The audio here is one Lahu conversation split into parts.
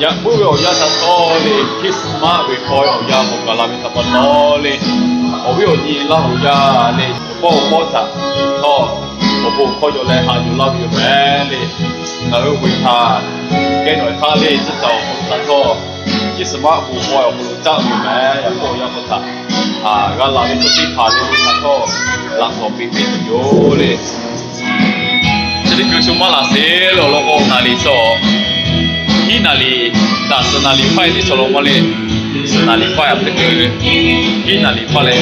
Yaꞈ puiˉ ve awˬ yanˇ htaꞈ htawˇ le, Christmas ve hkawˇ awˬ yanˇ k'awꞈ gaˬ la ve htaꞈ pa taw le, awˬ viˉ awˬ nyi Laˇ huˍ yaˇ le, awˬ pawˇ awˬ pawˇ htaꞈ htawˇ, awˬ bon hkawˇ yaw leh haꞈ yuˬ laˇ ve yoˬ mehˍ le. Ngaˬ hui Hkriꞈ htaꞈ kehˉ nawˬ htaˇ le, tcuhˉ taˍ awˬ hk'aw lo htaꞈ htawˇ, Christmas bon hkawˇ awˬ hk'aw lo caˇ ve yoˬ mehˍ. Yaꞈ hk'aˇ awˬ yanˇ hk'aw htaꞈ g'a laˬ ve chaw teˇ hpaˍ le htaꞈ htawˇ, laꞈ shawˍ piˇ piˇ tuˬ yoˬ le. Chi teˇ hkui chaw maˇ laˬ sheˍ le, awˬ lawn k'o naˍ liˍ chaw, hiˉ naˍ liˍ, daꞈ suhˍ naˍ liˍ hpaˇ e teˇ chaw law maˇ le, suhˍ naˍ liˍ hpaˇ e teˇ hkui, hiˉ naˍ liˍ hpaˇ leh,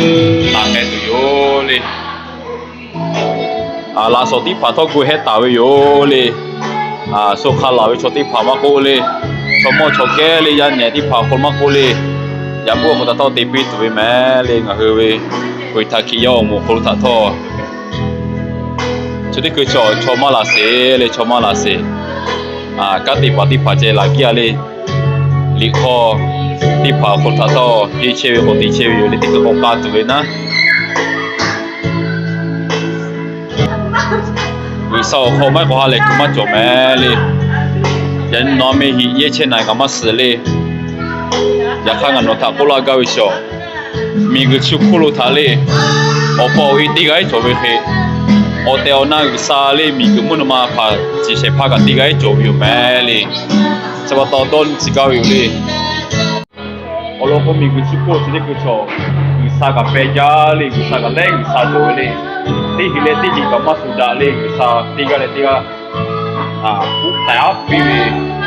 laˬ k'ai tuˬ yoˬ le. Laꞈ shawˍ teˇ hpaˍ htawˇ gu heh taˍ ve yoˬ le. Shu hk'a laˬ ve chaw teˇ hpaˍ maˇ k'oˆ le, chaw mawˇ chaw kehˉ le, yaˇ nehˬ teˇ hpaˍ awˬ hk'aw lo maˇ k'oˆ le, yaꞈ puiˉ awˬ hk'aw htaꞈ htawˇ te piˇ tuˬ ve mehˍ le. Ngaˬ hui ve Hkriꞈ htaꞈ hkiˬ yaˇ awˬ moˍ awˬ hk'aw lo htaꞈ htawˇ, chi teˇ hkui chaw, chaw maˇ laˬ sheˍ le, chaw maˇ laˬ sheˍ. Kanˉ te paˍ teˇ hpaˍ ceh laˬ kiˇ a le. Liꞈ hk'aw teˇ hpaˍ awˬ hk'aw htaꞈ htawˇ, yeˇ chehˇ ve k'awꞈ te chehˇ ve yoˬ le, teˇ hkui k'awꞈ k'aˇ tuˬ ve naˉ. G'uiˬsha awˬ hk'aw maˇ k'awꞈ ha lehˬ kuiˬ maˇ cawˬ mehˍ le. Yaꞈ nyi nawˬ a meh hiꞈ yeˇ chehˇ na kaꞈ maˇ suh le. Yaꞈ hk'aˇ ngaˬ nawˬ htaꞈ k'oˆ laˇ gaˇ ve chaw, miˬguiˬ chi hk'oˆ lo htaꞈ le, awˬ pa awˬ e teˇ g'aˇ cawˬ ve hk'e, awˬ tehˬ awˬ na G'uiˬsha le, miˬguiˬ mvuhˇ naw ma hpaˍ ciˍ shehˍ hpaˇ kaꞈ teˇ g'aˇ cawˬ ve yoˬ mehˍ le. Chi pa taw dawˇ nyi tcuh gaˇ ve yoˬ le. Awˬ lawn k'o, miˬguiˬ chi hk'oˆ chi teˇ hkui chaw, G'uiˬsha kaꞈ peh jaˇ le, G'uiˬsha kaꞈ lehˉ G'uiˬsha cawˬ ve le. Teˇ hinˬ leh teˇ hinˬ kaꞈ maˇ suh daꞈ le, G'uiˬsha teˇ g'aˇ leh teˇ g'aˇ kuˉ taˍ piˇ ve,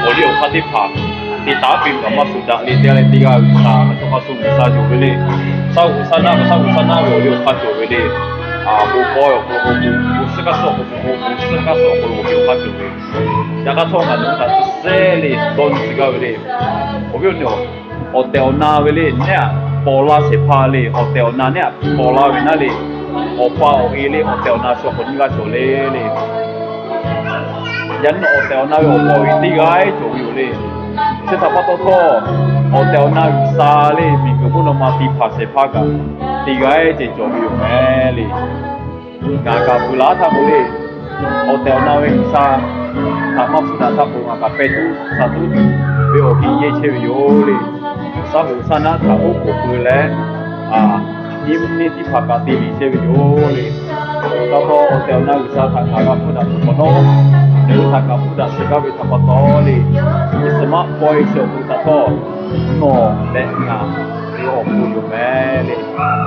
awˬ liˇ awˬ hk'aˇ teˇ hpaˍ te taˍ piˇ ve kaꞈ maˇ suh daꞈ le, teˇ g'aˇ leh teˇ g'aˇ G'uiˬsha a shu hk'a shu G'uiˬsha cawˬ ve le. Shaˉ hoꞈ shaˉ naˉ, shaˉ hoꞈ shaˉ naˉ ve awˬ liˇ awˬ hk'aˇ cawˬ ve le. Bon hkawˇ awˬ hk'aw lo, bon suhˉ kaˇ suhˉ awˬ hk'aw lo, bon suhˉ kaˇ suhˉ awˬ hk'aw lo awˬ liˇ awˬ hk'aˇ cawˬ ve. Yaꞈ hk'aˇ htawˇ ngaˬ nawˬ hui htaꞈ chi sehˉ le dawˇ nyi tcuh gaˇ ve le. Awˬ viˉ awˬ nyi, awˬ tehˬ awˬ na ve le nehˉ aꞈ paw laˇ shehˍ hpaˇ le, awˬ tehˬ awˬ na nehˉ aꞈ paw laˇ ve naˉ le, awˬ pa awˬ e le awˬ tehˬ awˬ na shu awˬ hk'aw nyiˇ g'aˇ cawˬ le le. Yaꞈ nyi awˬ tehˬ awˬ na ve awˬ pa awˬ e teˇ g'aˇ cawˬ ve yoˬ le. Chi htaꞈ pa taw htawˇ, awˬ tehˬ awˬ na G'uiˬsha le, miˬguiˬ mvuhˇ naw ma te hpanˍ shehˍ hpaˇ kaꞈ teˇ g'aˇ ceh cawˬ ve yoˬ mehˍ le. Ngaˬ kaꞈ peuˬ laˬ htaˇ k'o le, awˬ tehˬ awˬ na ve G'uiˬsha htaꞈ maˇ suh daꞈ htaˇ k'o, ngaˬ kaꞈ peh tuˉ shaˍ tuˉ ve awˬ heˆ yehˇ chehˇ ve yoˬ le. Shaˉ hoꞈ shaˉ naˉ htaꞈ oˉ k'oˍ pui leh, nyiˇ nyiˇ teˇ hpaˍ kaꞈ te liꞈ chehˇ ve yoˬ le. Taˇ htawˇ, awˬ tehˬ awˬ na G'uiˬsha htaꞈ ngaˬ g'a hpuˇ daꞈ tuˬ hk'awꞈ nawˉ, nawˬ hui htaꞈ kaꞈ hpuˇ daꞈ tcuh gaˇ ve htaꞈ pa taw le, Christmas pawehˇ chi awˬ hk'aw lo htaꞈ htawˇ, nawˬ leh ngaˬ ve awˬ hk'aw yoˬ mehˍ le.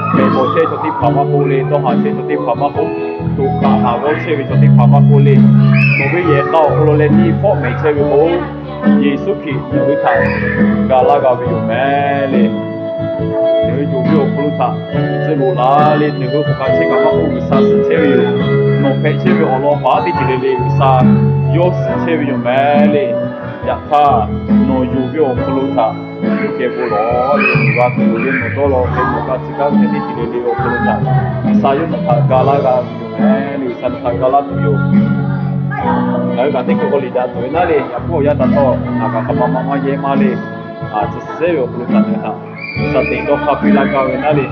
Hpehꞈ bawˬ chehˇ chaw teˇ hpaˍ maˇ k'oˆ le, dawˇ haˍ chehˇ chaw teˇ hpaˍ maˇ k'oˆ, toꞈ kaꞈ haˍ g'awˇ chehˇ ve chaw teˇ hpaˍ maˇ k'oˆ le, nawˬ ve yehˬ k'a awˬ hk'aw lo leh nyiˇ hpawˆ mehˍ chehˇ ve k'o, Yeˍsuˆ Hkriꞈ nawˬ hui htaꞈ ga laˇ g'a ve yoˬ mehˍ le. Nawˬ hui yonˍ ve awˬ hk'aw lo htaꞈ tcuh loꞈ la le. Nawˬ hui k'awꞈ k'aꞈ chehˇ kaꞈ maˇ k'oˆ, G'uiˬsha suhˍ chehˇ ve yoˬ. Nawˬ hpehꞈ chehˇ ve awˬ lawn paˍ teˇ ceuˬ le le G'uiˬsha yawˇ suhˍ chehˇ ve yoˬ mehˍ le. Yaꞈ hk'aˇ, nawˬ yonˍ ve awˬ hk'aw lo htaꞈ yawˇ geh bon lawˬ le. Nawˬ g'a tuˬ le, nawˬ dawˇ law hk'e nawˬ g'a tcuh gaˇ ve hk'e teˇ ceuˬ le le awˬ hk'aw lo htaꞈ G'uiˬsha yawˇ nawˬ htaꞈ ga laˇ g'a ve yoˬ mehˍ le. G'uiˬsha nawˬ htaꞈ ga laˇ tuˬ yoˬ. Ngaˬ hui kaꞈ teˇ hkui k'awꞈ liꞈ daꞈ tuˬ ve naˉ le. Yaꞈ hk'aˇ awˬ yanˇ htaꞈ htawˇ ngaˬ kaꞈ hk'aˬ ma ma maˇ yehˇ maˇ le. Chi sehˉ ve awˬ hk'aw lo htaꞈ ngaˬ hui htaꞈ G'uiˬsha te dawˇ hk'aˇ piˇ laˇ gaˇ ve naˉ le.